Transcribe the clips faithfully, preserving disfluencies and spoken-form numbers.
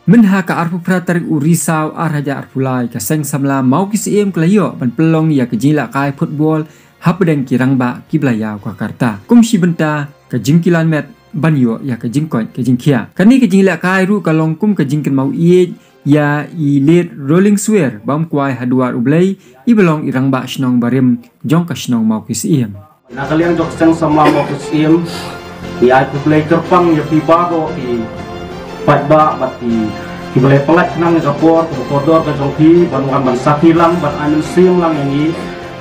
Mynha ka arphew phra tarik u Risaw ar hajar arphew lai, ka Seng Samla Mawkisiem ka la ïoh ban pynlong ïa ka jingïalehkai football hapdeng ki rangbah kiba la ïaw ka karta. Kum shi bynta ka jingkilan met ban ïoh ïa ka jingkoit ka jingkhiah. Kane ka jingïalehkai ruh ka long kum ka jingkynmaw ïeit ïa i Late Rolling Swer, bam kwai ha duwar U Blei, iba long i rangbah shnong barim jong ka shnong Mawkisiem. Na ka liang jong ka Seng Samla Mawkisiem, ngi ai khublei kyrpang ïa phi baroh ki paidbah bad ki, kiba la pyllait khnang ïa ka por kaba kordor ka jong phi ban wan ban sakhi lang, ban ai mynsiem lang ïa ngi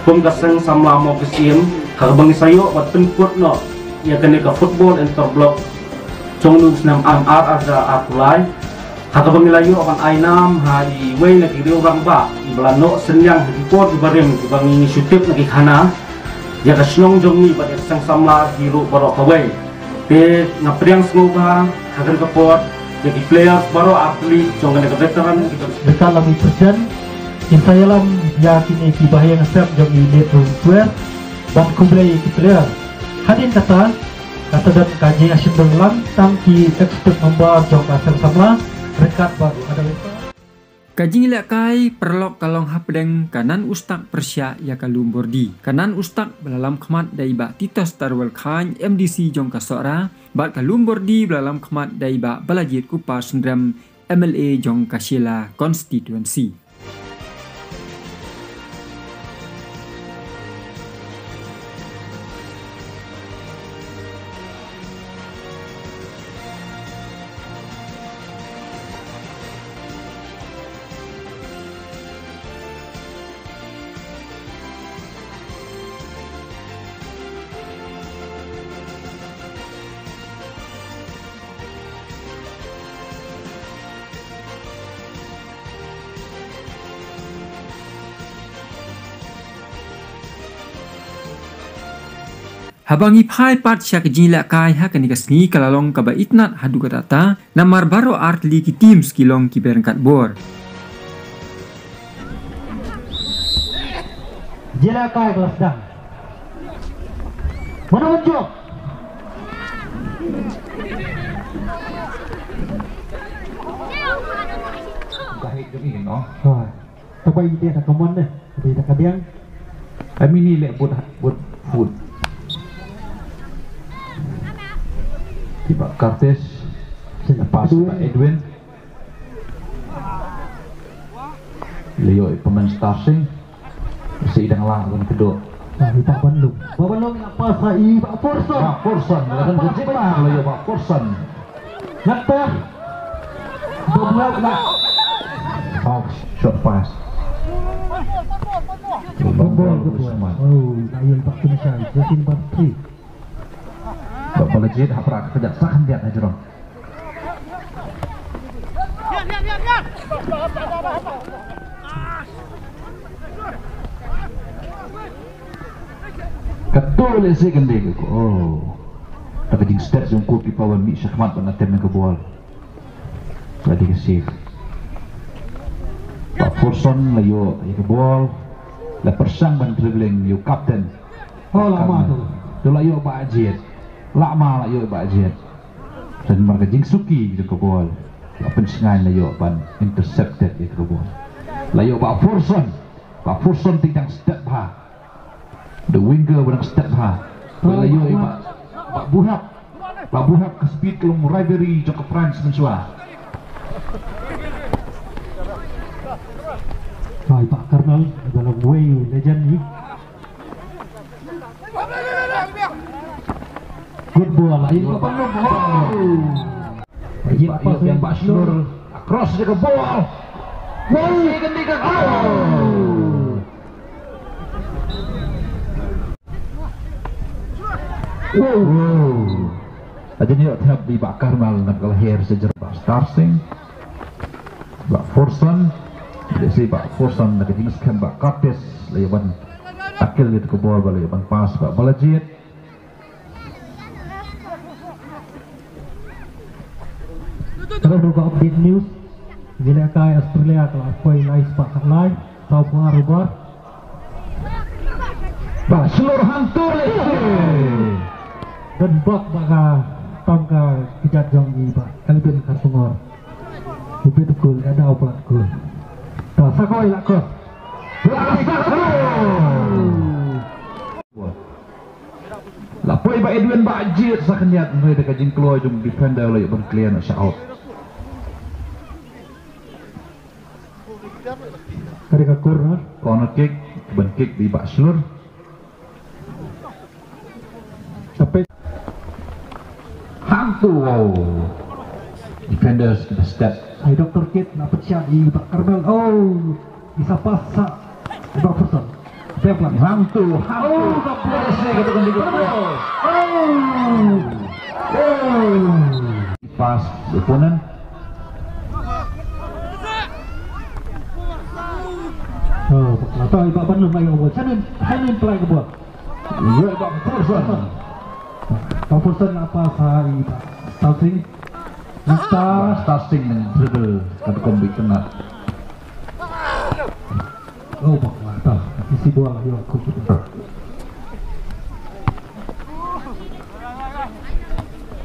kum ka Seng Samla Mawkisiem, ha kaba ngi sa ïoh ban pynkut noh ïa kane ka football inter block jong u snem ar hajar arphew lai. Ha kaba ngi la ïoh ban ai nam ha iwei na ki riew rangbah iba la noh synñiang ha ki por kiba rim, kiba ngi shu tip na ki khana. Ïa ka shnong jong ngi bad ïa ka Seng Samla hi ruh baroh kawei. Te nga pdiang sngewbha ha kane ka por ïa ki players baroh artylli jong kane ka veteran. Te ka la mi pyrshang, ngin sa ïalam ïa kine ki bahaïing hasem jong ngi Late Rolling Swer, bad khublei ïa ki player. Hadien kata, ka sa don ka jingïashim bynriew lang tang ki expert member jong ka Seng Samla ryngkat bad u Adelaide. Ka jingïalehkai paralok ka long hapdeng ka Nan Ustak pyrshah ïa ka Lumbordi. Ka Nan Ustak ba la lam khmat da i Bah Titos Tarwel Khain, M D C jong ka Sohra, bad ka Lumbordi ba la lam khmat da i Bah Balajied Kupar Synrem, M L A jong ka Shella Constituency. Haba ngi phai pat sha ka jingïalehkai ha kane ka sngi, ka la long kaba itynnad haduh katta katta, namar baroh artylli ki teams ki long kiba ryngkat bor. Jingïalehkai ka la sdang. Mano mynjur? Ka hei jong i, no? Ha. Te ba ïa ka mon ne, ba ïa ka diang. Ai mini leh bud, bud food. Ki Bah Curtis. Sing pass Edwin. Ba Edwin. La ïoh i Paman Star Singh. Sa i dang lah ban kdew. Nah, i Bah Banlung. Bah Banlung ïa pass ha i Bah Forson. Bah Forson, la dang kdew, la ïoh Bah Forson. Nangta. Bah Buhap lah. Oh, short pass. Good ball, good ball. Oh, na ïa i Bah Tun Shai. Justin Bah Tri. Bah Balajied hap rak ka jat sa khyndiat ha jrong. Kato lehse kan dei ka, oh. Da ka jingstet jong u goalkeeper ban mih shakhmat ban attempt ïa ka ball. Ka dei ka save. Bah Forson la ïoh ïa ka ball. La pyrshang ban dribbling ïa u captain. Oh, la ma tu. Tu la ïoh Bah Jied. La ma la ïoh Bah Jied. Namar ka jingsuki jong ka ball. La pynshngaiñ, la ïoh ban intercepted ïa ka ball. La ïoh Bah Forson. Bah Forson te dang step bha. The winger ba dang step bha. La ïoh i Bah, Bah Buhap. Bah Buhap ka speed ka long rivalry jong ka Prime mynshuwa. Hai Bah Karnal, da long wei legend ni. Good ball. Ai, Bah Panglong. Oh. Ïa, Bah, Bah Shlur. Across ïa ka ball. Wow. Ïa ka ni ka. Oh. Wow. Aja ni thap di Bah Karnal, nam ka la her sejak Bah Star Singh. Bah Forson. Dia si Bah Forson, na ka jingskhem Bah Curtis, la ïa ban tackle ïa ka ball, ba la ïa ban pass Bah Balajied. Terus ruh ka update news. Jingïalehkai Australia ka la poi lai spah ka lai, saw phew ar over. Bah Shlur hangto leh. Don bok ba ka tang ka kjat jong i Bah Kelvin Kharkongor. Bit kul, ka daw pat kul. Ta sa koi la kul. La poi ba Edwin Bah Jied sa khyndiat, hynrei da ka jingkloi jong defender la ïoh ban clear na sha out. Ka dei ka corner. Corner kick, ban kick da i Bah Shlur. Tapi hangtu, wow. Defenders ki ba step. Ai Doktor Kit na pynshah i Bah Karmel. Oh, i sa pass sa i Bah Furson. Bek lang. Hangtu, hangtu. Oh, Bah Furson. Ka tukang dikit. Oh. Oh. Pass opponent. Oh, bakla ta i Bah Ban Lum, ai, oh, Shannon, Shannon pynlait ka bol. Ïa i Bah Furson. Bah Furson nga pass ha i Bah Star Singh. Star. Bah Star Singh nang dribble, ka dei kum bit tengah. Oh, bakla ta. Isi bol ïa ku.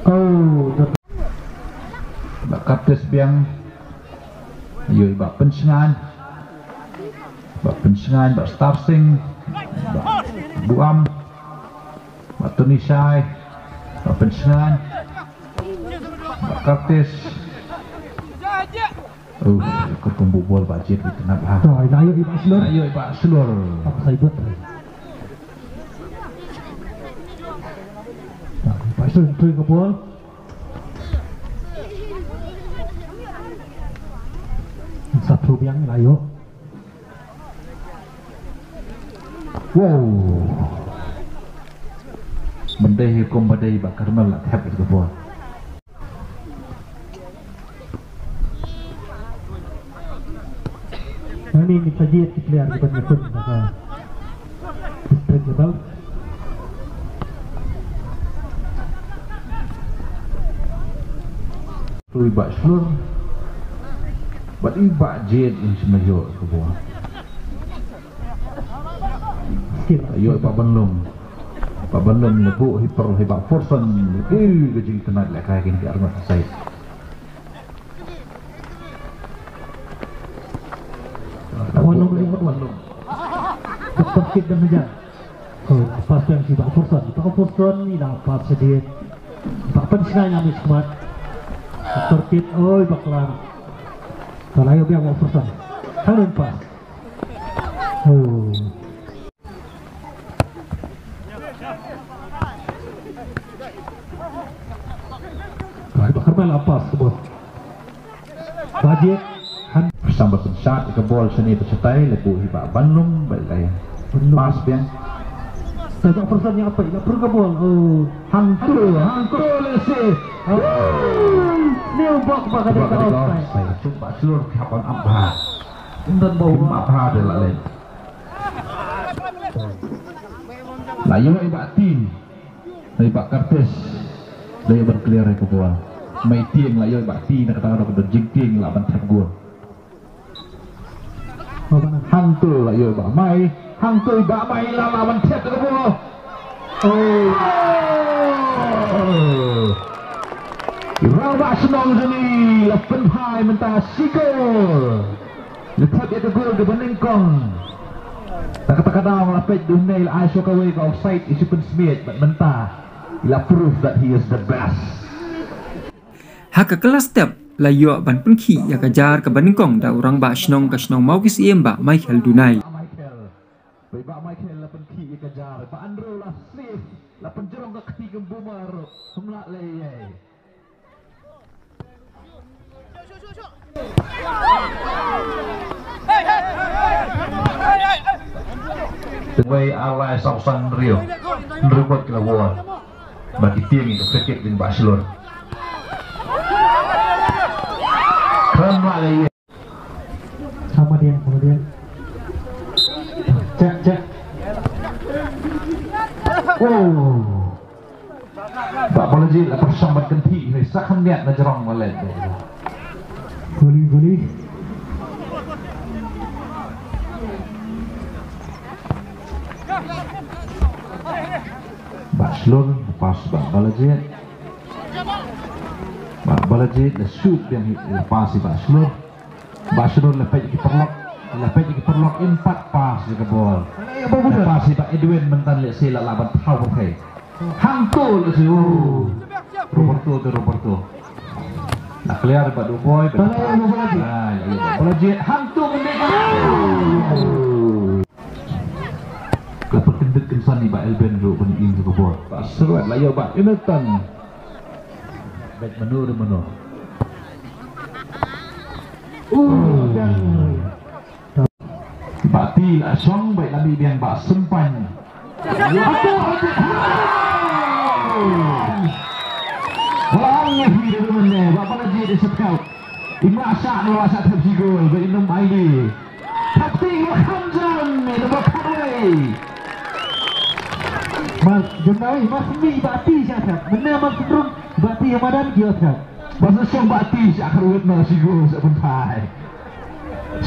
Oh, Bah Kaptis biang. Ïoh i Bah Pynsngan. Bah Pynsngan, Bah Star Singh, Bah Buam, Bah Tony Shai, Bah Pynsngan, Bah Kaptis. Uh, ka pembobol Bah Jied ki tnat ha. To, ïa ïoh i Bah Shlur. Ïa ïoh i Bah Shlur. Apa sai buat? Bah Shlur, tu ka bol. Sa tu biang la ïoh. Wow. Mynta hi kum ba dei Bah Karmel la thep ïa ka bol. Nangne ngin sa jied ki player kiban ïakhun da ka district level. Tu i Bah Shlur bad i Bah Jied, in shu ïoh ka bol. Ïoh i Bah Ban Lum. Bah Ban Lum la buh hi por hi Bah Furson. Ui, ka jingtnat lehkai kine ki arngut side. Ban Lum, Ban Lum. Doktor Kit dang hajan. Oh, pass biang sha i Bah Furson. I Bah Furson i la pass sha dien. I Bah Pynsngan ïa mih sha khmat. Doktor Kit, oi, bakla. Ka la ïoh biang Bah Furson. Hangne pass. Oh. Bah Karmel la pass ka bol. Bah Jied, han. Sam ba pynshad ïa ka bol shane ba shatai, la buh hi Bah Ban Lum, ba lai. Ban Lum. Pass biang. Sa Bah Furson ïa peit, la pur ka bol. Oh. Hangtu, hangtu lehse. Oh. New bok ba ka dei ka offside. Offside. Shu Bah Shlur ki hap ban ap bha. Ym don ba ap bha de la leh. La ïoh i Bah Ti. Dei Bah Curtis. Dei ban clear ïa ka bol. Mai tieng la ïoh i Bah Ti na kata ka dok da jingtieng la ban thep gol. Hangtu la ïoh i Bah Mai. Hangtu i Bah Mai la la ban thep ka bol. Oh. I Rangbah Shnong jong ngi la pynphai mynta shi gol. La thep ïa ka gol kaba nyngkong. Ta kata ka daw la peit dune la ai shuh kawei ka offside, i shu pynsmiej bad mynta i la prove that he is the best. Ha ka kylla step la ïoh ban pynkhih ïa ka jar kaba nyngkong da u Rangbah Shnong ka shnong Mawkisiem Bah Michael Dunai. Bah Michael la pynkhih ïa ka jar, Bah Andrew la save, la pynjrong ka kti ka bumar, hum lah leh ei. Wei ar lai saw san hynriew. Hynriew ngut ki la won. Ba ki tieng ïa ka free kick dei Bah Shlur. Khlem lah leh ei. Sama dia, sama dia. Check, check. Oh. Bah Balajied la pyrshang ban kynthih, hynrei sa khyndiat na jrong la leh. Guli, guli. Bah Shlur, pass Bah Balajied. Bah Balajied la shoot biang hi, la pass ïa i Bah Shlur. Bah Shlur la peit ïa ki paralok, la peit ïa ki paralok, im pat pass ïa ka bol. La pass ïa i Bah Edwin, mynta lehse la lah ban thaw pyrthei. Hangto lehse, oh. Roberto te Roberto. La clear Bah Duboy, Bah Balajied. Ah, ïa, ïa, Balajied. Hangto mynta ka. La pynkyndit kynsan i Bah Elben ruh ban im ïa ka bol. Bah Syrwet la ïoh Bah Jonathan. Bad mano re mano. Uh, Bah Ti la shong, bad la mih biang Bah Sympan. Ba la ong ïa phi da mynne, Bah Balajied i sat khaw. I Mah Shah la shah thep shi gol, bad i Nongmai Lee. Thep ti ba kham jan, i number khatwei. Mar jemai, mar simi Bah Ti shah thep. Mynne mar symrum Bah Ti ha madan ki ïa thep. Mar symrum Bah Ti shah kharwit na shi gol shah pynphai.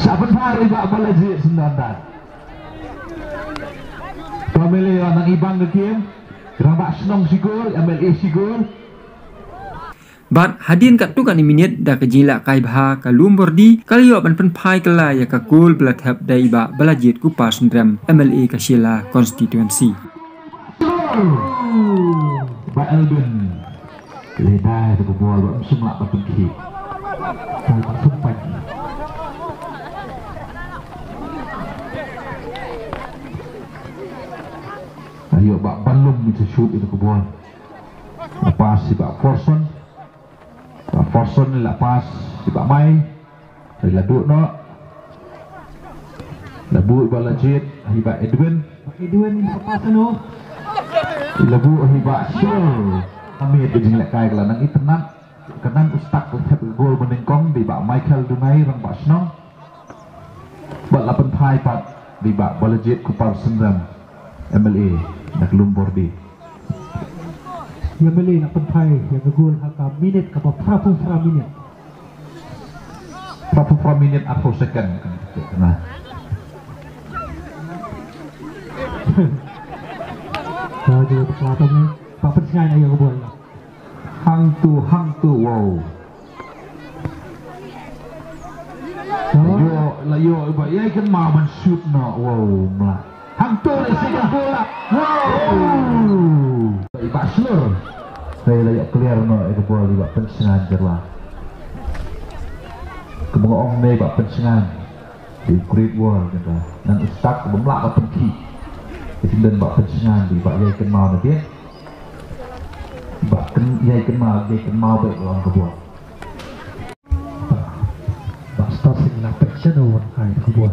Shah pynphai i Bah Balajied Syndon da. Family ïa nang ibang ka kim. Rangbah shnong shi gol, M L A shi gol. Bad hadien katto katne minit da ka jingïalehkai bha ka Lumbordi ka la ïoh ban pynphai kylla ïa ka gol ba la thep da i Bah Balajied Kupar Syndrem, M L A ka Shella Constituency. Bah Elben. Leh dei da ka bol ba ym shym lah ban pynkhih. Bol ba sympan. Ayo Bah Banlum ïa ka shoot ïa ka bol. La pass ïa Bah Forson. Bah Forson la pass ïa Bah Mai. Ri la duh noh. La buh ïa Bah Lajied, ïa Bah Edwin. Bah Edwin ïa pass noh. La buh ïa Bah Shul. Amir ka jinglehkai ka la nang itynnad. Ka nang u stak ka thep ka gol banyngkong dei Bah Michael Dunai Rangbah Shnong. Bad la pynphai pat dei Bah Balajied Kupar Syndrem M L A na ka Lumbordi. Ïa M L A la pynphai ïa ka gol ha ka minit kaba phra phew phra minit. Phra phew phra minit arphew second. Nah. Ka ju pynshai ïa ka bol. Hangtu, hangtu, wow. Ïoh, la ïoh, ba ïai kynmaw ban shoot noh, wow, mla. Hangtu, la shoot noh, wow. Wow. Bah Shlur. Hei, la ïoh clear noh, ïa ka bol, ïa Bah Pynsngan, jyrwa. Kumba nga ong ne, Bah Pynsngan. Dei u great war kata. Nang u stak ba mlah ba pynkhih. Ïa ka don Bah Pynsngan dei ba ïai kynmaw na dien. Ba kyn ïai kynmaw, ïai kynmaw ba ïa ka bor. Bah Star Singh la pynshai na wan kai ka bor.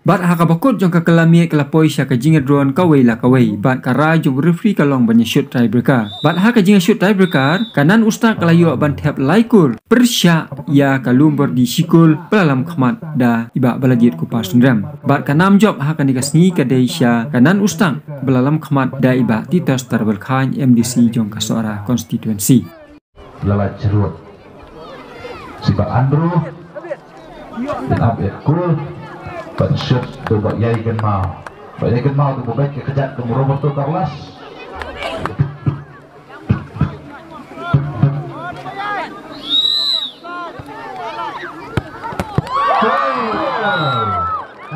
Bad ha kaba kut jong ka kylla miet ka la poi sha ka jingïadron kawei la kawei. Bad ka rai jong u referee ka long ban ïa shoot tiebreaker. Bad ha ka jingïa shoot tiebreaker, ka Nan u Stak ka la ïoh ban thep lai kol. Pyrshah ïa ka Lumbordi shi kol ba la lam khmat da i Bah Balajied Kupar Syndrem. Bad ka nam jop ha kane ka sngi ka dei sha ka Nan u Stak ba la lam khmat da i Bah Titos Tarbelkhain M D C jong ka Sohra constituency. La la jrut. Si Bah Andrew. Ap ïa kol. Bad shot tu Bah Ïai Kynmaw. Bah Ïai Kynmaw tu Bah Bek ka kjat ka Roberto Carlos.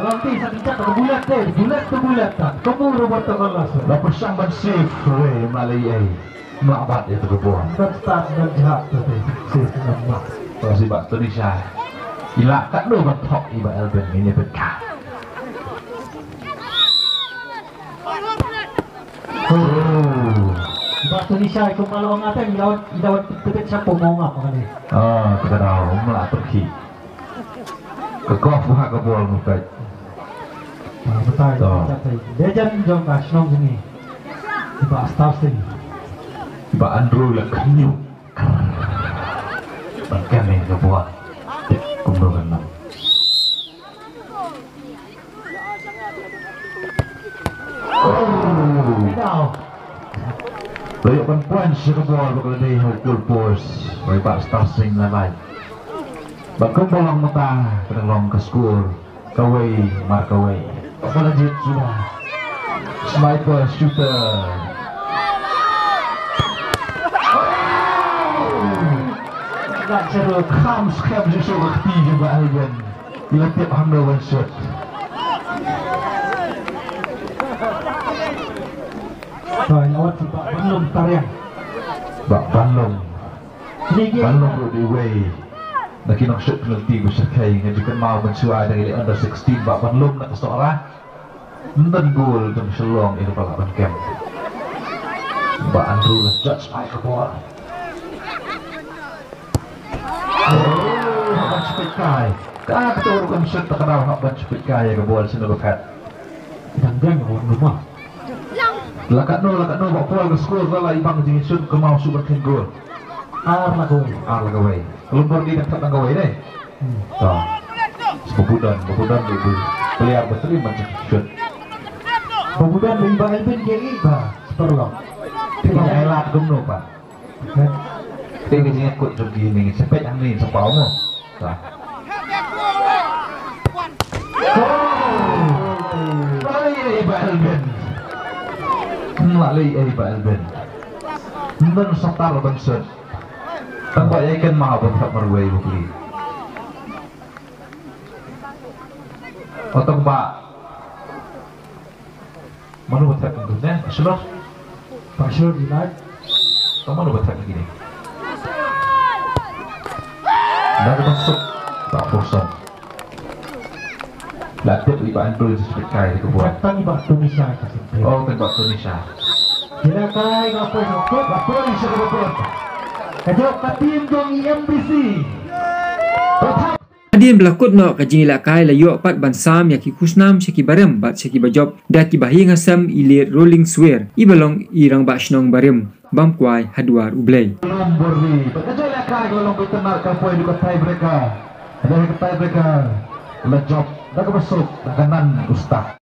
Alam ti sa kicak ka bulat te, bulat tu bulat ta. Kamu Roberto Carlos. La pyrshang ban save, wei, Malay ai. Mlabat ïa tu ka bor. Ban start ban jihad tu te. Save nama. Terus i Bah Tunisia. Ila kat lu ban thok i Bah Elben ini peka. Oh. Bah Tunisia kum malu ngap em, i daw, i daw tebet siapa mau ngap kali. Ah, tu ka daw, mla pergi. Ka kof ha ka bol ngepet. Ah, betul. Betul. Legend jong ka shnong sini. Bah Star Singh. Bah Andrew la khnyu. Ban kane ka bol. Kumno kan nang. Layok ban point sha ka bol ba ka la dei ha u goal post. Wei Bah Star Singh la lai. Ba kum ba long mynta ka dang long ka score kawei mar kawei. Ba la jied suda. Sniper shooter. Ka shu kham skhem shuh shuh ka kti jong Bah Alvin. Ki la tip hangno ban shoot. To, ïa wat Bah Banlum Tariang. Bah Banlum. Kine ki Banlum ruh dei uwei na ki nong shoot penalty ba shyrkhei, nga ju kynmaw mynshuwa da ngi leh under sixteen, Bah Banlum na ka Sohra. Ynda goal jong Shillong ïa kaba lah ban kem. Bah Andrew la judge ai ka ball. Oh, hap ban shepit kai. Ka kata ruh kam shut ta ka daw hap ban shepit kai ïa ka ball sha ka pet. Dang dang ka ball numa. La katno, la katno ba ball ka score la la i bang jingshut ka mau shu ban khein goal. Ar la kawei. Ar la kawei. Ka lum bor di dang thap dang kawei dei. Hmm. To. Ba Budon, ba Budon ruh dei player ba trim ban shut. Ba Budon ba i ba Alvin ki i ba. Super long. Ki ai lad kumno ba. Te ka jingïakut jong ki ne, ngi sa peit hangne sa paw mo. Sa. Oh! Lei ei Bah Alvin. Hmm, la lei ei Bah Alvin. Ym don sa tar ban shut. Tang ba ïa kynmaw ban thap marwei ba pli. O tang ba Mano ba thep ngi ne? Shlok. Ba shlok di nai. Ka mano ba thep ngi ne? Da ka ba suk. Ba Forson. La tep i ba Andrew just kai di ka buat. Tang i ba Tunisia ka suk. Oh, kan ba Tunisia. Kira kai ka poi suk. Ba poi suk ka buat. Ka jop ka tim jong i M B C. Ka thep Hadien ba la kut noh ka jingïalehkai la ïoh pat ban sam ïa ki khusnam sha ki barim bad sha ki bajop da ki bahaïing hasem i Late Rolling Swer i ba long i rangbah shnong barim bam kwai ha dwar U Blei. Lum Borwi, ba ka jingïalehkai ka long ba itynnad ka poi da ka tiebreaker. Da ka tiebreaker la jop da kaba suk da ka Nan Ustah.